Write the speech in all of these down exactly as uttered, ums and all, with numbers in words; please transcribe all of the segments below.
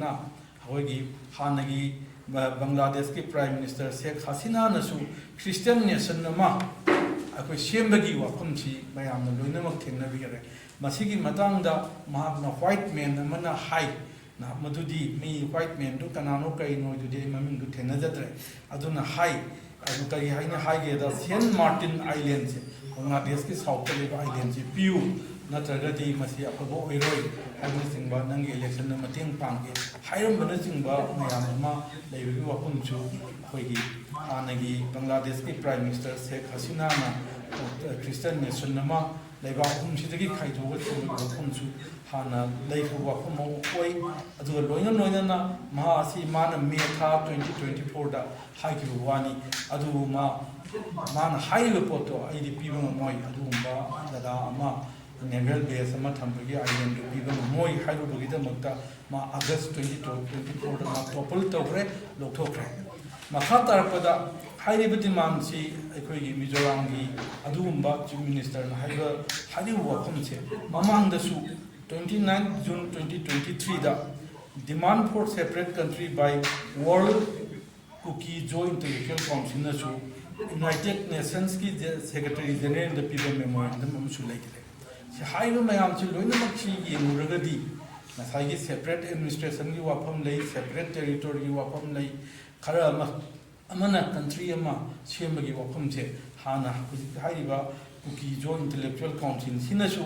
ꯑꯩꯈꯣꯏꯒꯤ ꯍꯥꯟꯅꯒꯤ ꯕ- ꯕꯪꯒ꯭ꯂꯥꯗꯦꯁꯀꯤ Prime Minister ꯁꯦꯈ ꯍꯁꯤꯅꯥꯅꯁꯨ Christian nation ꯑꯃ ꯑꯩꯈꯣꯏ ꯁꯦꯝꯕꯒꯤ ꯋꯥꯐꯝꯁꯤ ꯃꯌꯥꯝꯅ ꯂꯣꯏꯅꯃꯛ ꯊꯦꯡꯅꯕꯤꯈꯔꯦ꯫ ꯃꯁꯤꯒꯤ ꯃꯇꯥꯡꯗ ꯃꯍꯥꯛꯅ white man ꯑꯃꯅ ꯍꯥꯏ, ꯅꯍꯥꯛ ꯃꯗꯨꯗꯤ ꯃꯤ white man ꯗꯨ ꯀꯅꯥꯅꯣ ꯀꯔꯤꯅꯣ ꯑꯗꯨꯗꯤ ꯑꯩ ꯃꯃꯤꯡꯗꯨ ꯊꯦꯡꯅꯖꯗ꯭ꯔꯦ꯫ ꯑꯗꯨꯅ ꯍꯥꯏ, ꯑꯗꯨ ꯀꯔꯤ ꯍꯥꯏꯅ ꯍꯥꯏꯒꯦꯗ, Saint Martin Island ꯁꯦ, ꯕꯪꯒ꯭ꯂꯥꯗꯦꯁꯀꯤ south ꯇ ꯂꯩꯕ island ꯁꯦ ꯄꯤꯌꯨ, ꯅꯠꯇ꯭ꯔꯒꯗꯤ ꯃꯁꯤ ꯑꯐꯕ ꯑꯣꯏꯔꯣꯏ ꯍꯥꯏꯕꯅꯆꯤꯡꯕ, ꯅꯪꯒꯤ election ꯗ ꯃꯇꯦꯡ ꯄꯥꯡꯒꯦ ꯍꯥꯏꯔꯝꯕꯅꯆꯤꯡꯕ ꯃꯌꯥꯝ ꯑꯃ ꯂꯩꯕꯒꯤ ꯋꯥꯐꯝꯁꯨ ꯑꯩꯈꯣꯏꯒꯤ ꯍꯥꯟꯅꯒꯤ ꯕꯪꯒ꯭ꯂꯥꯗꯦꯁꯀꯤ Prime Minister ꯁꯦꯈ ꯍꯁꯤꯅꯥꯅ Christian nation ꯑꯃ ꯂꯩꯕꯥꯛ ꯑꯍꯨꯝꯁꯤꯗꯒꯤ ꯈꯥꯏꯗꯣꯛꯑꯒ ꯊꯝꯕꯒꯤ ꯋꯥꯐꯝꯁꯨ ꯍꯥꯟꯅ ꯂꯩꯈꯤꯕ ꯋꯥꯐꯝ ꯑꯃ ꯑꯣꯏ꯫ ꯑꯗꯨꯒ ꯂꯣꯏꯅ ꯂꯣꯏꯅꯅ ꯃꯍꯥꯛ ꯑꯁꯤ ꯃꯥꯅ May ꯊꯥ twenty twenty four ꯗ ꯍꯥꯏꯈꯤꯕ ꯋꯥꯅꯤ꯫ ꯑꯗꯨꯕꯨ ꯃꯥ, ꯃꯥꯅ ꯍꯥꯏꯔꯤꯕ ꯄꯣꯠꯇꯣ ꯑꯩꯗꯤ ꯄꯤꯕ ꯉꯝꯃꯣꯏ, ꯑꯗꯨꯒꯨꯝꯕ ꯖꯒꯥ ꯑꯃ, naval base ꯑꯃ ꯊꯝꯕꯒꯤ island ꯗꯨ ꯄꯤꯕ ꯉꯝꯃꯣꯏ ꯍꯥꯏꯔꯨꯕꯒꯤꯗꯃꯛꯇ ꯃꯥ August twenty twenty four ꯗ ꯃꯥ topple ꯇꯧꯈ꯭ꯔꯦ, ꯂꯧꯊꯣꯛꯈ꯭ꯔꯦ꯫ ꯃꯈꯥ ꯇꯥꯔꯛꯄꯗ ꯍꯥꯏꯔꯤꯕ demand ꯁꯤ ꯑꯩꯈꯣꯏꯒꯤ ꯃꯤꯖꯣꯔꯥꯝꯒꯤ ꯑꯗꯨꯒꯨꯝꯕ Chief Minister ꯅ ꯍꯥꯏꯕ, ꯍꯥꯏꯔꯤꯕ ꯋꯥꯐꯝꯁꯦ ꯃꯃꯥꯡꯗꯁꯨ twenty nine June twenty twenty three the Demand for Separate Country by World Kuki-Zo Intellectual Council ꯅꯁꯨ United Nations ꯀꯤ Secretary General ꯗ ꯄꯤꯕ memorandum ꯑꯃꯁꯨ ꯂꯩꯈ꯭ꯔꯦ꯫ ꯁꯤ ꯍꯥꯏꯔꯤꯕ ꯃꯌꯥꯝꯁꯤ ꯂꯣꯏꯅꯃꯛꯁꯤ ꯌꯦꯡꯂꯨꯔꯒꯗꯤ ꯉꯁꯥꯏꯒꯤ separate administration ꯒꯤ ꯋꯥꯐꯝ ꯂꯩ, separate territory ꯒꯤ ꯋꯥꯐꯝ ꯂꯩ, ꯈꯔ ꯑꯃ, ꯑꯃꯅ country ꯑꯃ ꯁꯦꯝꯕꯒꯤ ꯋꯥꯐꯝꯁꯦ ꯍꯥꯟꯅ ꯍꯧꯖꯤꯛ ꯍꯥꯏꯔꯤꯕ Kuki-Zo Intellectual Council ꯁꯤꯅꯁꯨ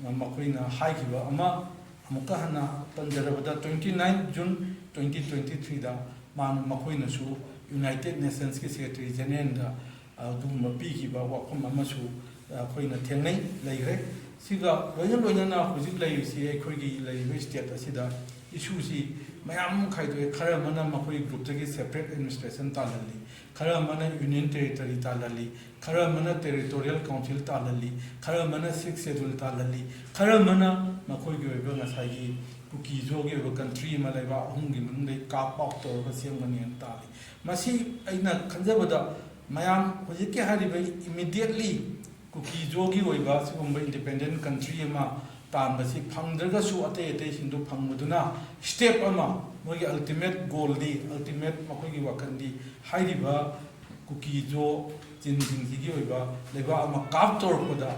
ꯃꯈꯣꯏꯅ ꯍꯥꯏꯈꯤꯕ ꯑꯃ, ꯑꯃꯨꯛꯀ ꯍꯟꯅ ꯄꯟꯖꯔꯕꯗ twenty nine June twenty twenty three ꯗ ꯃꯥꯅ, ꯃꯈꯣꯏꯅꯁꯨ United Nations ꯀꯤ Secretary General ꯗ ꯑꯗꯨꯒꯨꯝꯕ ꯄꯤꯈꯤꯕ ꯋꯥꯐꯝ ꯑꯃꯁꯨ ꯑꯩꯈꯣꯏꯅ ꯊꯦꯡꯅꯩ, ꯂꯩꯈ꯭ꯔꯦ꯫ ꯁꯤꯒ ꯂꯣꯏꯅ ꯂꯣꯏꯅꯅ ꯍꯧꯖꯤꯛ ꯂꯩꯔꯤꯁꯤ, ꯑꯩꯈꯣꯏꯒꯤ ꯂꯩꯔꯤꯕ state ꯑꯁꯤꯗ issue ꯁꯤ ꯃꯌꯥꯝ ꯑꯃ ꯈꯥꯏꯗꯣꯛꯑꯦ꯫ ꯈꯔ ꯑꯃꯅ ꯃꯈꯣꯏ group ꯇꯒꯤ separate administration ꯇꯥꯜꯍꯜꯂꯤ, ꯈꯔ ꯑꯃꯅ Union Territory ꯇꯥꯜꯍꯜꯂꯤ, ꯈꯔ ꯑꯃꯅ Territorial Council ꯇꯥꯜꯍꯜꯂꯤ, ꯈꯔ ꯑꯃꯅ Sixth Schedule ꯇꯥꯜꯍꯜꯂꯤ, ꯈꯔ ꯑꯃꯅ ꯃꯈꯣꯏꯒꯤ ꯑꯣꯏꯕ ꯉꯁꯥꯏꯒꯤ Kuki-Zo ꯒꯤ ꯑꯣꯏꯕ country ꯑꯃ ꯂꯩꯕꯥꯛ ꯑꯍꯨꯝꯒꯤ ꯃꯅꯨꯡꯗ carve out ꯇꯧꯔꯒ ꯁꯦꯝꯒꯅꯤꯅ ꯇꯥꯜꯂꯤ꯫ ꯃꯁꯤ ꯑꯩꯅ ꯈꯟꯖꯕꯗ ꯃꯌꯥꯝ ꯍꯧꯖꯤꯛꯀꯤ ꯍꯥꯏꯔꯤꯕ immediately Kuki-Zo ꯒꯤ ꯑꯣꯏꯕ ꯁꯤꯒꯨꯝꯕ independent country ꯑꯃ ꯇꯥꯟꯕꯁꯤ ꯐꯪꯗ꯭ꯔꯒꯁꯨ ꯑꯇꯩ ꯑꯇꯩꯁꯤꯡꯗꯨ ꯐꯪꯕꯗꯨꯅ step ꯑꯃ, ꯃꯣꯏꯒꯤ ultimate goalꯗꯤ, ultimate ꯃꯈꯣꯏꯒꯤ ꯋꯥꯈꯜꯗꯤ ꯍꯥꯏꯔꯤꯕ ꯀꯨꯀꯤꯖꯣ, ꯆꯤꯟꯁꯤꯡꯁꯤꯒꯤ ꯑꯣꯏꯕ ꯂꯩꯕꯥꯛ ꯑꯃ carve ꯇꯧꯔꯛꯄꯗ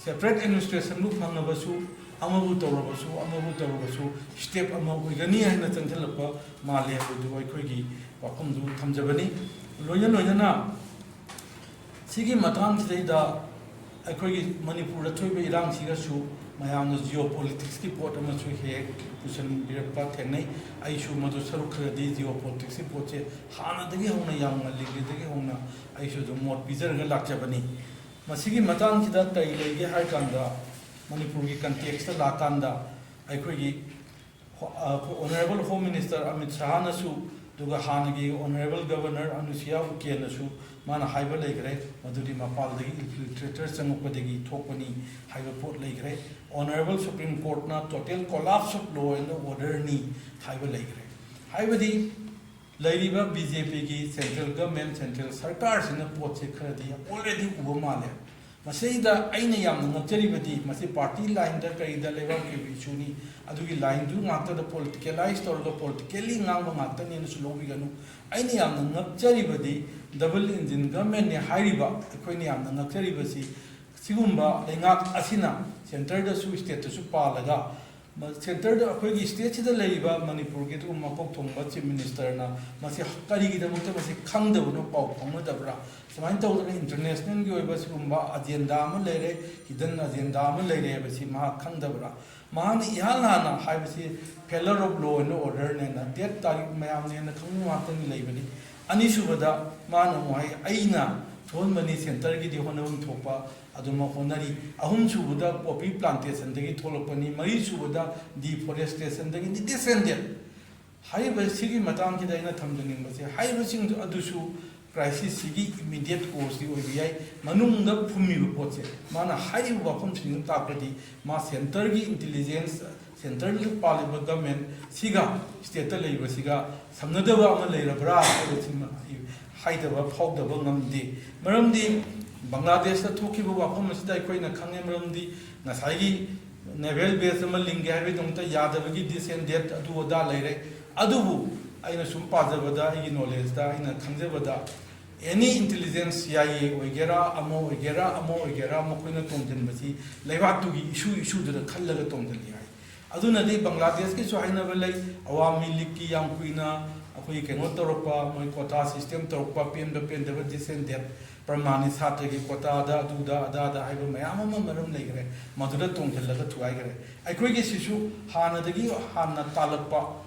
separate administrationꯕꯨ ꯐꯪꯉꯕꯁꯨ, ꯑꯃꯕꯨ ꯇꯧꯔꯕꯁꯨ, ꯑꯃꯕꯨ ꯇꯧꯔꯕꯁꯨ step ꯑꯃ ꯑꯣꯏꯒꯅꯤ ꯍꯥꯏꯅ ꯆꯪꯁꯤꯜꯂꯛꯄ ꯃꯥꯜꯂꯦ ꯍꯥꯏꯕꯗꯨ ꯑꯩꯈꯣꯏꯒꯤ ꯋꯥꯐꯝꯗꯨ ꯊꯝꯖꯕꯅꯤ꯫ ꯂꯣꯏꯅ ꯂꯣꯏꯅꯅ ꯁꯤꯒꯤ ꯃꯇꯥꯡꯁꯤꯗꯩꯗ ꯑꯩꯈꯣꯏꯒꯤ ꯃꯅꯤꯄꯨꯔꯗ ꯊꯣꯛꯏꯕ ꯏꯔꯥꯡꯁꯤꯒꯁꯨ ꯃꯌꯥꯝꯅ geopoliticsꯀꯤ ꯄꯣꯠ ꯑꯃꯁꯨ ꯍꯦꯛ ꯍꯦꯛ ꯄꯨꯁꯤꯟꯕꯤꯔꯛꯄ ꯊꯦꯡꯅꯩ꯫ ꯑꯩꯁꯨ ꯃꯗꯨ ꯁꯔꯨꯛ ꯈꯔꯗꯤ geopoliticsꯀꯤ ꯄꯣꯠꯁꯦ ꯍꯥꯟꯅꯗꯒꯤ ꯍꯧꯅ, ꯌꯥꯝ ꯉꯜꯂꯤꯉꯩꯗꯒꯤ ꯍꯧꯅ ꯑꯩꯁꯨ ꯑꯗꯨꯝ ꯃꯣꯠ ꯄꯤꯖꯔꯒ ꯂꯥꯛꯆꯕꯅꯤ꯫ ꯃꯁꯤꯒꯤ ꯃꯇꯥꯡꯁꯤꯗ ꯀꯔꯤ ꯂꯩꯒꯦ ꯍꯥꯏ ꯀꯥꯟꯗ, ꯃꯅꯤꯄꯨꯔꯒꯤ contextꯇ ꯂꯥꯛꯀꯥꯟꯗ, ꯑꯩꯈꯣꯏꯒꯤ ꯍꯣ-, ꯑ, ꯑꯩꯈꯣꯏ Honourable Home Minister ꯑꯃꯤꯠ ꯁꯍꯥꯅꯁꯨ, ꯑꯗꯨꯒ ꯍꯥꯟꯅꯒꯤ Honourable Governor ꯑꯅꯨꯁꯨꯌꯥ ꯎꯀꯦꯅꯁꯨ ꯃꯥꯅ ꯍꯥꯏꯕ ꯂꯩꯈ꯭ꯔꯦ, ꯃꯗꯨꯗꯤ ꯃꯄꯥꯟꯗꯒꯤ infiltrator ꯆꯪꯉꯛꯄꯗꯒꯤ ꯊꯣꯛꯄꯅꯤ ꯍꯥꯏꯕ ꯄꯣꯠ ꯂꯩꯈ꯭ꯔꯦ꯫ Honourable Supreme Courtꯅ total collapse of law and orderꯅꯤ ꯍꯥꯏꯕ ꯂꯩꯈ꯭ꯔꯦ꯫ ꯍꯥꯏꯕꯗꯤ ꯂꯩꯔꯤꯕ BJPꯒꯤ central government, central ꯁꯔꯀꯥꯔꯁꯤꯅ ꯄꯣꯠꯁꯦ ꯈꯔꯗꯤ already ꯎꯕ ꯃꯥꯜꯂꯦ꯫ ꯃꯁꯤꯗ ꯑꯩꯅ ꯌꯥꯝꯅ ꯉꯛꯆꯔꯤꯕꯗꯤ, ꯃꯁꯤ party lineꯗ ꯀꯔꯤꯗ ꯂꯩꯕꯥꯛꯀꯤ ꯑꯣꯏꯕ issueꯅꯤ, ꯑꯗꯨꯒꯤ lineꯗꯨ ꯉꯥꯛꯇꯗ politicalize ꯇꯧꯔꯒ politically ꯉꯥꯡꯕ ꯉꯥꯛꯇꯅꯦꯅꯁꯨ ꯂꯧꯕꯤꯒꯅꯨ꯫ ꯑꯩꯅ ꯌꯥꯝꯅ ꯉꯛꯆꯔꯤꯕꯗꯤ double engine governmentꯅꯦ ꯍꯥꯏꯔꯤꯕ, ꯑꯩꯈꯣꯏꯅ ꯌꯥꯝꯅ ꯉꯛꯆꯔꯤꯕꯁꯤ ꯁꯤꯒꯨꯝꯕ ꯂꯩꯉꯥꯛ ꯑꯁꯤꯅ centreꯗꯁꯨ stateꯇꯁꯨ ꯄꯥꯜꯂꯒ, ꯃ-, centreꯗ ꯑꯩꯈꯣꯏꯒꯤ stateꯁꯤꯗ ꯂꯩꯔꯤꯕ ꯃꯅꯤꯄꯨꯔꯒꯤ ꯑꯗꯨꯒꯨꯝꯕ ꯃꯀꯣꯛ ꯊꯣꯡꯕ Chief Ministerꯅ ꯃꯁꯤ ꯀꯔꯤꯒꯤꯗꯃꯛꯇ ꯃꯁꯤ ꯈꯪꯗꯕꯅꯣ, ꯄꯥꯎ ꯐꯥꯎꯅꯗꯕ꯭ꯔꯥ? ꯁꯨꯃꯥꯏꯅ ꯇꯧꯗꯅ internationalꯒꯤ ꯑꯣꯏꯕ ꯁꯤꯒꯨꯝꯕ agenda ꯑꯃ ꯂꯩꯔꯦ, hidden agenda ꯑꯃ ꯂꯩꯔꯦ ꯍꯥꯏꯕꯁꯤ ꯃꯍꯥꯛ ꯈꯪꯗꯕ꯭ꯔꯥ? ꯃꯍꯥꯛꯅ ꯏꯍꯥꯟ ꯍꯥꯟꯅ ꯍꯥꯏꯕꯁꯤ failure of law and orderꯅꯦꯅ, date ꯇꯥꯔꯤꯛ ꯃꯌꯥꯝꯅ ꯍꯦꯟꯅ ꯈꯪꯕ ꯉꯥꯛꯇꯅꯤ ꯂꯩꯕꯅꯤ꯫ ꯑꯅꯤꯁꯨꯕꯗ ꯃꯥꯅ ꯑꯃꯨꯛ ꯍꯥꯏ, "ꯑꯩꯅ ꯊꯣꯛꯍꯟꯕꯅꯤ centreꯒꯤꯗꯤ ꯍꯣꯠꯅꯐꯝ ꯊꯣꯛꯄ ꯑꯗꯨꯃꯛ ꯍꯣꯠꯅꯔꯤ"꯫ ꯑꯍꯨꯝꯁꯨꯕꯗ poppy plantationꯗꯒꯤ ꯊꯣꯛꯂꯛꯄꯅꯤ, ꯃꯔꯤꯁꯨꯕꯗ deforestationꯗꯒꯤꯅꯤ, this and that꯫ ꯍꯥꯏꯔꯤꯕ ꯁꯤꯒꯤ ꯃꯇꯥꯡꯁꯤꯗ ꯑꯩꯅ ꯊꯝꯖꯅꯤꯡꯕꯁꯦ, ꯍꯥꯏꯔꯤꯕꯁꯤꯡꯗꯨ ꯑꯗꯨꯁꯨ crisisꯁꯤꯒꯤ immediate causeꯇꯤ ꯑꯣꯏꯕ ꯌꯥꯏ꯫ ꯃꯅꯨꯡꯗ ꯐꯨꯝꯃꯤꯕ ꯄꯣꯠꯁꯦ, ꯃꯥꯅ ꯍꯥꯏꯔꯤꯕ ꯋꯥꯐꯝꯁꯤꯡꯗꯨ ꯇꯥꯛꯄꯗꯤ ꯃꯥ centreꯒꯤ intelligence, centreꯗ ꯄꯥꯜꯂꯤꯕ governmentꯁꯤꯒ stateꯇ ꯂꯩꯔꯤꯕꯁꯤꯒ ꯁꯝꯅꯗꯕ ꯑꯃ ꯂꯩꯔꯕ꯭ꯔꯥ ꯍꯥꯏꯕꯁꯤꯃ ꯑꯩ ꯍꯥꯏꯗꯕ ꯐꯥꯎꯗꯕ ꯉꯝꯗꯦ꯫ ꯃꯔꯝꯗꯤ ꯕꯪꯒ꯭ꯂꯥꯗꯦꯁꯇ ꯊꯣꯛꯈꯤꯕ ꯋꯥꯐꯝ ꯑꯁꯤꯗ ꯑꯩꯈꯣꯏꯅ ꯈꯪꯉꯦ, ꯃꯔꯝꯗꯤ ꯉꯁꯥꯏꯒꯤ ꯅꯦꯚꯦꯜ ꯕꯦꯁ ꯑꯃ ꯂꯤꯡꯒꯦ ꯍꯥꯏꯕꯒꯤꯗꯃꯛꯇ ꯌꯥꯗꯕꯒꯤ ꯗꯤꯁ ꯑꯦꯟ ꯗꯦꯠ ꯑꯗꯨ ꯑꯗꯥ ꯂꯩꯔꯦ꯫ ꯑꯗꯨꯕꯨ ꯑꯩꯅ ꯁꯨꯝ ꯄꯥꯖꯕꯗ, ꯑꯩꯒꯤ ꯅꯣꯂꯦꯖꯇ ꯑꯩꯅ ꯈꯪꯖꯕꯗ, ꯑꯦꯅꯤ ꯏꯟꯇꯦꯂꯤꯖꯦꯟꯁ, ꯁꯤ ꯑꯥꯏ ꯑꯦ ꯑꯣꯏꯒꯦꯔꯥ, ꯑꯃ ꯑꯣꯏꯒꯦꯔꯥ, ꯑꯃ ꯑꯣꯏꯒꯦꯔꯥ, ꯃꯈꯣꯏꯅ ꯇꯣꯡꯁꯤꯟꯕꯁꯤ ꯂꯩꯕꯥꯛꯇꯨꯒꯤ ꯏꯁꯨ ꯏꯁꯨꯗꯨꯗ ꯈꯜꯂꯒ ꯇꯣꯡꯁꯤꯜꯂꯤ ꯍꯥꯏ꯫ ꯑꯗꯨꯅꯗꯤ ꯕꯪꯒ꯭ꯂꯥꯗꯦꯁꯀꯤꯁꯨ ꯍꯥꯏꯅꯕ ꯂꯩ, ꯑꯋꯥꯃꯤ ꯂꯤꯒꯀꯤ ꯌꯥꯝ ꯀꯨꯏꯅ ꯑꯩꯈꯣꯏꯒꯤ ꯀꯩꯅꯣ ꯇꯧꯔꯛꯄ, ꯃꯣꯏ ꯀꯣꯇꯥ ꯁꯤꯁꯇꯦꯝ ꯇꯧꯔꯛꯄ, ꯄꯦꯟꯕ ꯄꯦꯟꯗꯕ ꯗꯤꯁ ꯑꯦꯟ ꯗꯦꯠ, ꯄ꯭ꯔꯃꯥꯅꯤ ꯁꯥꯇ꯭ꯔꯒꯤ ꯀꯣꯇꯥꯗ ꯑꯗꯨꯗ ꯑꯗꯥꯗ ꯍꯥꯏꯕ ꯃꯌꯥꯝ ꯑꯃ ꯃꯔꯝ ꯂꯩꯈ꯭ꯔꯦ꯫ ꯃꯗꯨꯗ ꯇꯣꯡꯁꯤꯜꯂꯒ ꯊꯨꯒꯥꯏꯈ꯭ꯔꯦ꯫ ꯑꯩꯈꯣꯏꯒꯤ ꯁꯤꯁꯨ ꯍꯥꯟꯅꯗꯒꯤ ꯍꯥꯟꯅ ꯇꯥꯜꯂꯛꯄ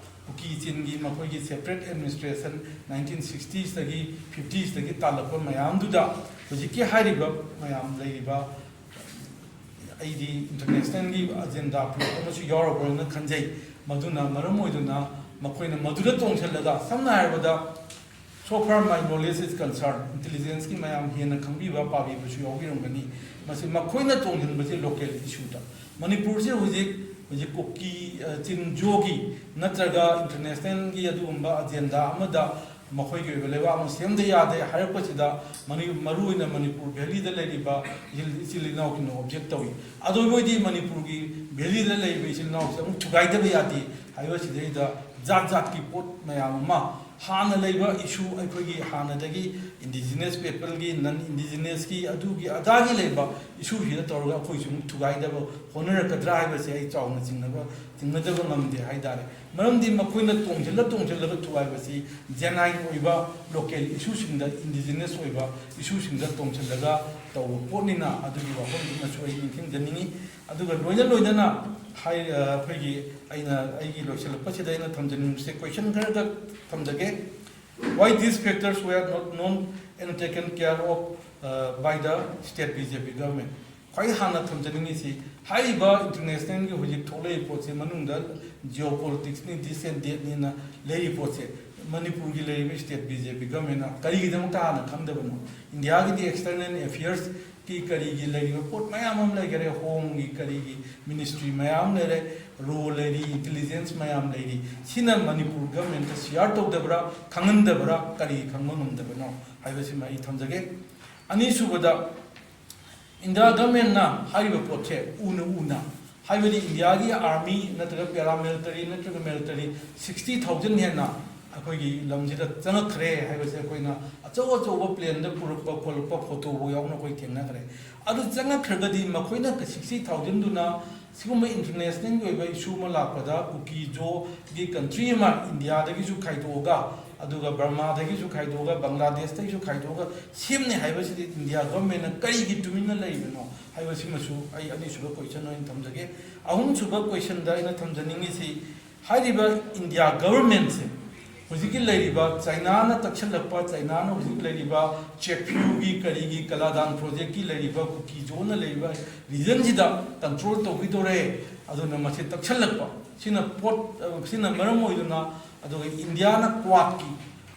ꯀꯨꯀꯤ ꯆꯤꯟꯒꯤ ꯃꯈꯣꯏꯒꯤ ꯁꯦꯄꯔꯦꯠ ꯑꯦꯗꯃꯤꯅꯤꯁꯇ꯭ꯔꯦꯁꯟ ꯅꯥꯏꯟꯇꯤꯟ ꯁꯤꯛꯁꯇꯤꯁꯇꯒꯤ ꯐꯤꯐꯇꯤꯁꯇꯒꯤ ꯇꯥꯜꯂꯛꯄ ꯃꯌꯥꯝꯗꯨꯗ ꯍꯧꯖꯤꯛꯀꯤ ꯍꯥꯏꯔꯤꯕ ꯃꯌꯥꯝ ꯂꯩꯔꯤꯕ, ꯑꯩꯗꯤ ꯏꯟꯇꯔꯅꯦꯁꯅꯦꯜꯒꯤ ꯑꯖꯦꯟꯗꯥ ꯄꯨꯂꯞ ꯑꯃꯁꯨ ꯌꯥꯎꯔꯕ꯭ꯔꯅ ꯈꯟꯖꯩ꯫ ꯃꯗꯨꯅ ꯃꯔꯝ ꯑꯣꯏꯗꯨꯅ ꯃꯈꯣꯏꯅ ꯃꯗꯨꯗ ꯇꯣꯡꯁꯤꯜꯂꯒ, ꯁꯝꯅ ꯍꯥꯏꯔꯕꯗ, so far my knowledge is concerned, ꯏꯟꯇꯦꯂꯤꯖꯦꯟꯁꯀꯤ ꯃꯌꯥꯝ ꯍꯦꯟꯅ ꯈꯪꯕꯤꯕ ꯄꯥꯕꯤꯕꯁꯨ ꯌꯥꯎꯕꯤꯔꯝꯒꯅꯤ꯫ ꯃꯁꯤ ꯃꯈꯣꯏꯅ ꯇꯣꯡꯁꯤꯟꯕꯁꯤ ꯂꯣꯀꯦꯜ ꯏꯁꯨꯗ꯫ ꯃꯅꯤꯄꯨꯔꯁꯤ ꯍꯧꯖꯤꯛ, ꯍꯧꯖꯤꯛ ꯀꯨꯀꯤ, ꯑ, ꯆꯤꯟꯖꯣꯒꯤ ꯅꯠꯇ꯭ꯔꯒ ꯏꯟꯇꯔꯅꯦꯁꯅꯦꯜꯒꯤ ꯑꯗꯨꯒꯨꯝꯕ ꯑꯖꯦꯟꯗꯥ ꯑꯃꯗ ꯃꯈꯣꯏꯒꯤ ꯑꯣꯏꯕ ꯂꯩꯕꯥꯛ ꯑꯃ ꯁꯦꯝꯗ ꯌꯥꯗꯦ ꯍꯥꯏꯔꯛꯄꯁꯤꯗ, ꯃꯅꯤ-, ꯃꯔꯨꯑꯣꯏꯅ ꯃꯅꯤꯄꯨꯔ ꯚꯦꯂꯤꯗ ꯂꯩꯔꯤꯕ ꯏꯆꯤꯜ, ꯏꯆꯤꯜ ꯏꯅꯥꯎꯁꯤꯡꯅ ꯑꯣꯕꯖꯦꯛ ꯇꯧꯏ꯫ ꯑꯗꯣ ꯃꯣꯏꯗꯤ ꯃꯅꯤꯄꯨꯔꯒꯤ ꯚꯦꯂꯤꯗ ꯂꯩꯔꯤꯕ ꯏꯆꯤꯜ ꯏꯅꯥꯎꯁꯦ ꯑꯃꯨꯛ ꯊꯨꯒꯥꯏꯗꯕ ꯌꯥꯗꯦ ꯍꯥꯏꯕꯁꯤꯗꯩꯗ ꯖꯥꯠ ꯖꯥꯠꯀꯤ ꯄꯣꯠ ꯃꯌꯥꯝ ꯑꯃ, ꯍꯥꯟꯅ ꯂꯩꯕ ꯏꯁꯨ, ꯑꯩꯈꯣꯏꯒꯤ ꯍꯥꯟꯅꯗꯒꯤ ꯏꯟꯗꯤꯖꯤꯅꯁ ꯄꯤꯄꯜꯒꯤ, ꯅꯟ ꯏꯟꯗꯤꯖꯤꯅꯁꯀꯤ, ꯑꯗꯨꯒꯤ ꯑꯗꯥꯒꯤ ꯂꯩꯕ ꯏꯁꯨꯁꯤꯗ ꯇꯧꯔꯒ ꯑꯩꯈꯣꯏꯁꯨ ꯑꯃꯨꯛ ꯊꯨꯒꯥꯏꯗꯕ ꯍꯣꯠꯅꯔꯛꯀꯗ꯭ꯔꯥ ꯍꯥꯏꯕꯁꯦ ꯑꯩ ꯆꯥꯎꯅ ꯆꯤꯡꯅꯕ, ꯆꯤꯡꯅꯗꯕ ꯉꯝꯗꯦ ꯍꯥꯏꯇꯥꯔꯦ꯫ ꯃꯔꯝꯗꯤ ꯃꯈꯣꯏꯅ ꯇꯣꯡꯁꯤꯜꯂ ꯇꯣꯡꯁꯤꯜꯂꯒ ꯊꯨꯒꯥꯏꯕꯁꯤ ꯖꯦꯅꯥꯏꯟ ꯑꯣꯏꯕ ꯂꯣꯀꯦꯜ ꯏꯁꯨꯁꯤꯡꯗ, ꯏꯟꯗꯤꯖꯤꯅꯁ ꯑꯣꯏꯕ ꯏꯁꯨꯁꯤꯡꯗ ꯇꯣꯡꯁꯤꯜꯂꯒ ꯇꯧꯕ ꯄꯣꯠꯅꯤꯅ, ꯑꯗꯨꯒꯤ ꯋꯥꯐꯝꯗꯨꯃꯁꯨ ꯑꯩ ꯅꯤꯡꯁꯤꯡꯖꯅꯤꯡꯉꯤ꯫ ꯑꯗꯨꯒ ꯂꯣꯏꯅ ꯂꯣꯏꯅꯅ ꯍꯥꯏ-, ꯑ, ꯑꯩꯈꯣꯏꯒꯤ, ꯑꯩꯅ ꯑꯩꯒꯤ ꯂꯣꯏꯁꯤꯜꯂꯛꯄꯁꯤꯗ ꯑꯩꯅ ꯊꯝꯖꯅꯤꯡꯕꯁꯦ, ꯀꯣꯏꯁꯟ ꯈꯔꯒ ꯊꯝꯖꯒꯦ꯫ Why these factors were not known and taken care of, uh, by the state B J P government? ꯈ꯭ꯋꯥꯏ ꯍꯥꯟꯅ ꯊꯝꯖꯅꯤꯡꯉꯤꯁꯤ, ꯍꯥꯏꯔꯤꯕ ꯏꯟꯇꯔꯅꯦꯁꯅꯦꯜꯒꯤ ꯍꯧꯖꯤꯛ ꯊꯣꯛꯂꯛꯏ ꯄꯣꯠꯁꯦ, ꯃꯅꯨꯡꯗ ꯖꯤꯑꯣ ꯄꯣꯂꯤꯇꯤꯛꯁꯅꯤ, ꯗꯤꯁ ꯑꯦꯟ ꯗꯦꯠꯅꯤꯅ ꯂꯩꯔꯤ ꯄꯣꯠꯁꯦ, ꯃꯅꯤꯄꯨꯔꯒꯤ ꯂꯩꯔꯤꯕ ꯁ꯭ꯇꯦꯠ ꯕꯤ ꯖꯦ ꯄꯤ ꯒꯚꯔꯟꯃꯦꯟꯠꯅ ꯀꯔꯤꯒꯤꯗꯃꯛꯇ ꯍꯥꯟꯅ ꯈꯪꯗꯕꯅꯣ? ꯏꯟꯗꯤꯌꯥꯒꯤꯗꯤ ꯑꯦꯛꯁꯇꯔꯅꯦꯜ ꯑꯦꯐꯤꯌꯔꯁꯀꯤ ꯀꯔꯤꯒꯤ ꯂꯩꯔꯤꯕ ꯄꯣꯠ ꯃꯌꯥꯝ ꯑꯃ ꯂꯩꯈꯔꯦ, ꯍꯣꯝꯒꯤ ꯀꯔꯤꯒꯤ ꯃꯤꯅꯤꯁꯇ꯭ꯔꯤ ꯃꯌꯥꯝ ꯂꯩꯔꯦ, ꯔꯣ ꯂꯩꯔꯤ, ꯏꯟꯇꯦꯂꯤꯖꯦꯟꯁ ꯃꯌꯥꯝ ꯂꯩꯔꯤ꯫ ꯁꯤꯅ ꯃꯅꯤꯄꯨꯔ ꯒꯚꯔꯟꯃꯦꯟꯠꯇ ꯁꯤꯌꯥꯔ ꯇꯧꯗꯕ꯭ꯔꯥ, ꯈꯪꯍꯟꯗꯕ꯭ꯔꯥ, ꯀꯔꯤ ꯈꯪꯕ ꯉꯝꯗꯕꯅꯣ ꯍꯥꯏꯕꯁꯤꯃ ꯑꯩ ꯊꯝꯖꯒꯦ꯫ ꯑꯅꯤꯁꯨꯕꯗ, ꯏꯟꯗꯤꯌꯥ ꯒꯚꯔꯟꯃꯦꯟꯠꯅ ꯍꯥꯏꯔꯤꯕ ꯄꯣꯠꯁꯦ ꯎꯅ ꯎꯅ, ꯍꯥꯏꯕꯗꯤ ꯏꯟꯗꯤꯌꯥꯒꯤ ꯑꯥꯔꯃꯤ ꯅꯠꯇ꯭ꯔꯒ ꯄꯦꯔꯥꯃꯤꯂꯤꯇꯔꯤ ꯅꯠꯇ꯭ꯔꯒ ꯃꯤꯂꯤꯇꯔꯤ ꯁꯤꯛꯁꯇꯤ ꯊꯥꯎꯖꯟ ꯍꯦꯟꯅ ꯑꯩꯈꯣꯏꯒꯤ ꯂꯝꯁꯤꯗ ꯆꯪꯉꯛꯈ꯭ꯔꯦ ꯍꯥꯏꯕꯁꯦ ꯑꯩꯈꯣꯏꯅ ꯑꯆꯧ ꯑꯆꯧꯕ ꯄ꯭ꯂꯦꯟꯗ ꯄꯨꯔꯛꯄ ꯈꯣꯠꯂꯛꯄ ꯐꯣꯇꯣꯕꯨ ꯌꯥꯎꯅ ꯑꯩꯈꯣꯏ ꯊꯦꯡꯅꯈ꯭ꯔꯦ꯫ ꯑꯗꯨ ꯆꯪꯉꯛꯈ꯭ꯔꯒꯗꯤ ꯃꯈꯣꯏꯅ ꯁꯤꯛꯁꯇꯤ ꯊꯥꯎꯖꯟꯗꯨꯅ ꯁꯤꯒꯨꯝꯕ ꯏꯟꯇꯔꯅꯦꯁꯅꯦꯜꯒꯤ ꯑꯣꯏꯕ ꯏꯁꯨ ꯑꯃ ꯂꯥꯛꯄꯗ ꯀꯨꯀꯤꯖꯣꯒꯤ ꯀꯟꯇ꯭ꯔꯤ ꯑꯃ ꯏꯟꯗꯤꯌꯥꯗꯒꯤꯁꯨ ꯈꯥꯏꯗꯣꯛꯑꯒ ꯑꯗꯨꯒ ꯕꯔꯃꯥꯗꯒꯤꯁꯨ ꯈꯥꯏꯗꯣꯛꯑꯒ ꯕꯪꯒ꯭ꯂꯥꯗꯦꯁꯇꯒꯤꯁꯨ ꯈꯥꯏꯗꯣꯛꯑꯒ ꯁꯦꯝꯅꯤ ꯍꯥꯏꯕꯁꯤꯗꯤ ꯏꯟꯗꯤꯌꯥ ꯒꯚꯔꯟꯃꯦꯟꯠꯅ ꯀꯔꯤꯒꯤ ꯇꯨꯃꯤꯟꯅ ꯂꯩꯔꯤꯕꯅꯣ ꯍꯥꯏꯕꯁꯤꯃꯁꯨ ꯑꯩ ꯑꯅꯤꯁꯨꯕ ꯀꯣꯏꯁꯟ ꯑꯣꯏꯅ ꯊꯝꯖꯒꯦ꯫ ꯑꯍꯨꯝꯁꯨꯕ ꯀꯣꯏꯁꯟꯗ ꯑꯩꯅ ꯊꯝꯖꯅꯤꯡꯉꯤꯁꯤ, ꯍꯥꯏꯔꯤꯕ ꯏꯟꯗꯤꯌꯥ ꯒꯚꯔꯟꯃꯦꯟꯠꯁꯦ ꯍꯧꯖꯤꯛꯀꯤ ꯂꯩꯔꯤꯕ ꯆꯩꯅꯥꯅ ꯇꯛꯁꯜꯂꯛꯄ, ꯆꯩꯅꯥꯅ ꯍꯧꯖꯤꯛ ꯂꯩꯔꯤꯕ ꯆꯦꯛꯐ꯭ꯌꯨꯒꯤ ꯀꯔꯤꯒꯤ ꯀꯂꯥꯗꯥꯟ ꯄ꯭ꯔꯣꯖꯦꯛꯀꯤ ꯂꯩꯔꯤꯕ ꯀꯨꯀꯤꯖꯣꯅ ꯂꯩꯔꯤꯕ ꯔꯤꯖꯟꯁꯤꯗ ꯀꯟꯇ꯭ꯔꯣꯜ ꯇꯧꯈꯤꯗꯧꯔꯦ꯫ ꯑꯗꯨꯅ ꯃꯁꯤ ꯇꯛꯁꯜꯂꯛꯄ ꯁꯤꯅ ꯄꯣꯠ, ꯁꯤꯅ ꯃꯔꯝ ꯑꯣꯏꯗꯨꯅ ꯑꯗꯨꯒ ꯏꯟꯗꯤꯌꯥꯅ ꯀ꯭ꯋꯥꯠꯀꯤ,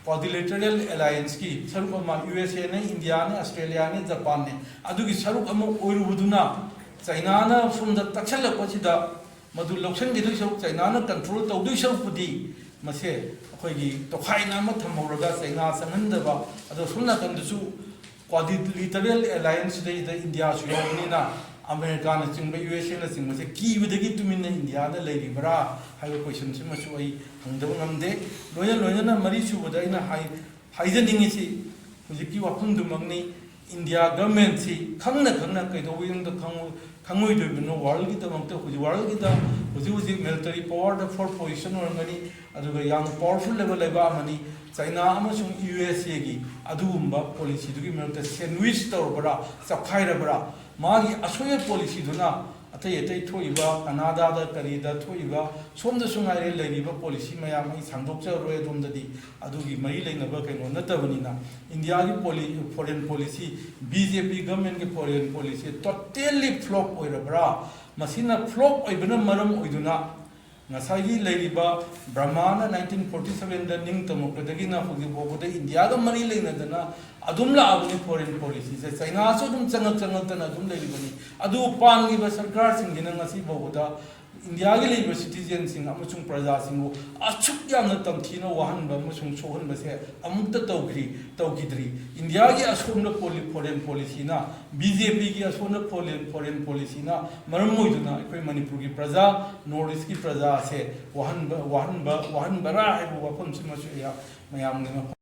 ꯀ꯭ꯋꯥꯗ꯭ꯔꯤꯂꯦꯇꯔꯦꯜ ꯑꯦꯂꯥꯏꯌꯦꯟꯁꯀꯤ ꯁꯔꯨꯛ ꯑꯃ, ꯌꯨ ꯑꯦꯁ ꯑꯦꯅꯦ, ꯏꯟꯗꯤꯌꯥꯅꯦ, ꯑꯁꯇ꯭ꯔꯦꯂꯤꯌꯥꯅꯦ, ꯖꯄꯥꯟꯅꯦ, ꯑꯗꯨꯒꯤ ꯁꯔꯨꯛ ꯑꯃ ꯑꯣꯏꯔꯨꯕꯗꯨꯅ ꯆꯩꯅꯥꯅ ꯁꯣꯝꯗ ꯇꯛꯁꯜꯂꯛꯄꯁꯤꯗ ꯃꯗꯨ ꯂꯧꯁꯤꯟꯈꯤꯗꯣꯏ ꯁꯔꯨꯛ, ꯆꯩꯅꯥꯅ ꯀꯟꯇ꯭ꯔꯣꯜ ꯇꯧꯗꯣꯏ ꯁꯔꯨꯛꯄꯨꯗꯤ ꯃꯁꯦ ꯑꯩꯈꯣꯏꯒꯤ ꯇꯣꯈꯥꯏꯅ ꯑꯃ ꯊꯝꯍꯧꯔꯒ ꯆꯩꯅꯥ ꯆꯪꯍꯟꯗꯕ, ꯑꯗꯣ ꯁꯣꯝ ꯅꯥꯀꯟꯗꯁꯨ ꯀ꯭ꯋꯥꯗ꯭ꯔꯤꯂꯦꯇꯔꯦꯜ ꯑꯦꯂꯥꯏꯌꯦꯟꯁꯁꯤꯗꯩꯗ ꯏꯟꯗꯤꯌꯥꯁꯨ ꯌꯥꯎꯕꯅꯤꯅ ꯑꯃꯦꯔꯤꯀꯥꯅꯆꯤꯡꯕ, ꯌꯨ ꯑꯦꯁ ꯑꯦꯅꯆꯤꯡꯕꯁꯦ ꯀꯤꯕꯗꯒꯤ ꯇꯨꯃꯤꯟꯅ ꯏꯟꯗꯤꯌꯥꯗ ꯂꯩꯔꯤꯕ꯭ꯔꯥ ꯍꯥꯏꯕ ꯀꯣꯏꯁꯟꯁꯤꯃꯁꯨ ꯑꯩ ꯍꯪꯗꯕ ꯉꯝꯗꯦ꯫ ꯂꯣꯏꯅ ꯂꯣꯏꯅꯅ ꯃꯔꯤꯁꯨꯕꯗ ꯑꯩꯅ ꯍꯥꯏ-, ꯍꯥꯏꯖꯅꯤꯡꯉꯤꯁꯤ ꯍꯧꯖꯤꯛꯀꯤ ꯋꯥꯐꯝꯗꯨꯃꯛꯅꯤ꯫ ꯏꯟꯗꯤꯌꯥ ꯒꯚꯔꯟꯃꯦꯟꯠꯁꯤ ꯈꯪꯅ ꯈꯪꯅ ꯀꯩꯗꯧꯕꯒꯤꯗꯃꯛꯇ ꯈꯪꯉꯣꯏ-, ꯈꯪꯉꯣꯏꯗꯣꯏꯕꯅꯣ? ꯋꯥꯔꯜꯒꯤꯗꯃꯛꯇ ꯍꯧꯖꯤꯛ, ꯋꯥꯔꯜꯒꯤꯗ ꯍꯧꯖꯤꯛ ꯍꯧꯖꯤꯛ ꯃꯤꯂꯤꯇꯔꯤ ꯄꯋꯥꯔꯗ ꯐꯣꯔ ꯄꯣꯖꯤꯁꯟ ꯑꯣꯏꯔꯝꯒꯅꯤ, ꯑꯗꯨꯒ ꯌꯥꯝꯅ ꯄꯋꯥꯔꯐꯨꯜ ꯑꯣꯏꯕ ꯂꯩꯕꯥꯛ ꯑꯃꯅꯤ꯫ ꯆꯩꯅꯥ ꯑꯃꯁꯨꯡ ꯌꯨ ꯑꯦꯁ ꯑꯦꯒꯤ ꯑꯗꯨꯒꯨꯝꯕ ꯄꯣꯂꯤꯁꯤꯗꯨꯒꯤ ꯃꯔꯛꯇ ꯁꯦꯟꯋꯤꯁ ꯇꯧꯔꯕ꯭ꯔꯥ, ꯆꯞꯈꯥꯏꯔꯕ꯭ꯔꯥ? ꯃꯥꯒꯤ ꯑꯁꯣꯏꯕ ꯄꯣꯂꯤꯁꯤꯗꯨꯅ ꯑꯇꯩ ꯑꯇꯩ ꯊꯣꯛꯏꯕ ꯀꯅꯥꯗꯥꯗ ꯀꯔꯤꯗ ꯊꯣꯛꯏꯕ ꯁꯣꯝꯗꯁꯨ ꯉꯥꯏꯔꯦ ꯂꯩꯔꯤꯕ ꯄꯣꯂꯤꯁꯤ ꯃꯌꯥꯝ ꯑꯩ ꯁꯥꯡꯗꯣꯛꯆꯔꯔꯣꯏ ꯑꯗꯣꯝꯗꯗꯤ, ꯑꯗꯨꯒꯤ ꯃꯔꯤ ꯂꯩꯅꯕ ꯀꯩꯅꯣ ꯅꯠꯇꯕꯅꯤꯅ꯫ ꯏꯟꯗꯤꯌꯥꯒꯤ ꯄꯣꯂꯤ-, foreign policy, B J P ꯒꯚꯔꯟꯃꯦꯟꯠꯀꯤ ꯐꯣꯔꯦꯟ ꯄꯣꯂꯤꯁꯤ ꯇꯣꯇꯦꯜꯂꯤ ꯐ꯭ꯂꯣꯞ ꯑꯣꯏꯔꯕ꯭ꯔꯥ? ꯃꯁꯤꯅ ꯐ꯭ꯂꯣꯞ ꯑꯣꯏꯕꯅ ꯃꯔꯝ ꯑꯣꯏꯗꯨꯅ ꯉꯁꯥꯏꯒꯤ ꯂꯩꯔꯤꯕ ꯕꯔꯃꯥꯅ ꯅꯥꯏꯟꯇꯤꯟ ꯐꯣꯔꯇꯤ ꯁꯚꯦꯟꯗ ꯅꯤꯡꯇꯝꯃꯛꯄꯗꯒꯤꯅ ꯍꯧꯖꯤꯛ ꯐꯥꯎꯕꯗ ꯏꯟꯗꯤꯌꯥꯒ ꯃꯔꯤ ꯂꯩꯅꯗꯅ ꯑꯗꯨꯝ ꯂꯥꯛꯑꯕꯅꯤ ꯐꯣꯔꯦꯟ ꯄꯣꯂꯤꯁꯤꯁꯦ꯫ ꯆꯩꯅꯥꯁꯨ ꯑꯗꯨꯝ ꯆꯪꯉꯛ ꯆꯪꯉꯛꯇꯅ ꯑꯗꯨꯝ ꯂꯩꯔꯤꯕꯅꯤ꯫ ꯑꯗꯨ ꯄꯥꯟꯈꯤꯕ ꯁꯔꯀꯥꯔꯁꯤꯡꯁꯤꯅ ꯉꯁꯤ ꯐꯥꯎꯕꯗ ꯏꯟꯗꯤꯌꯥꯒꯤ ꯂꯩꯔꯤꯕ ꯁꯤꯇꯤꯖꯦꯟꯁꯤꯡ ꯑꯃꯁꯨꯡ ꯄ꯭ꯔꯖꯥꯁꯤꯡꯕꯨ ꯑꯁꯨꯛ ꯌꯥꯝꯅ ꯇꯝꯊꯤꯅ ꯋꯥꯍꯟꯕ ꯑꯃꯁꯨꯡ ꯁꯣꯛꯍꯟꯕꯁꯦ ꯑꯃꯨꯛꯇ ꯇꯧꯈ꯭ꯔꯤ ꯇꯧꯈꯤꯗ꯭ꯔꯤ꯫ ꯏꯟꯗꯤꯌꯥꯒꯤ ꯑꯁꯣꯟꯕ ꯄꯣꯂꯤ ꯐꯣꯔꯦꯟ ꯄꯣꯂꯤꯁꯤꯅ, ꯕꯤ ꯖꯦ ꯄꯤꯒꯤ ꯑꯁꯣꯟꯕ ꯐꯣꯔꯦꯟ ꯐꯣꯔꯦꯟ ꯄꯣꯂꯤꯁꯤꯅ ꯃꯔꯝ ꯑꯣꯏꯗꯨꯅ ꯑꯩꯈꯣꯏ ꯃꯅꯤꯄꯨꯔꯒꯤ ꯄ꯭ꯔꯖꯥ, ꯅꯣꯔꯠ ꯏꯁꯀꯤ ꯄ꯭ꯔꯖꯥꯁꯦ ꯋꯥꯍꯟꯕ ꯋꯥꯍꯟꯕ ꯋꯥꯍꯟꯕꯔꯥ ꯍꯥꯏꯕ ꯋꯥꯐꯝꯁꯤꯃꯁꯨ ꯑꯩꯍꯥꯛ ꯃꯌꯥꯝꯒꯤ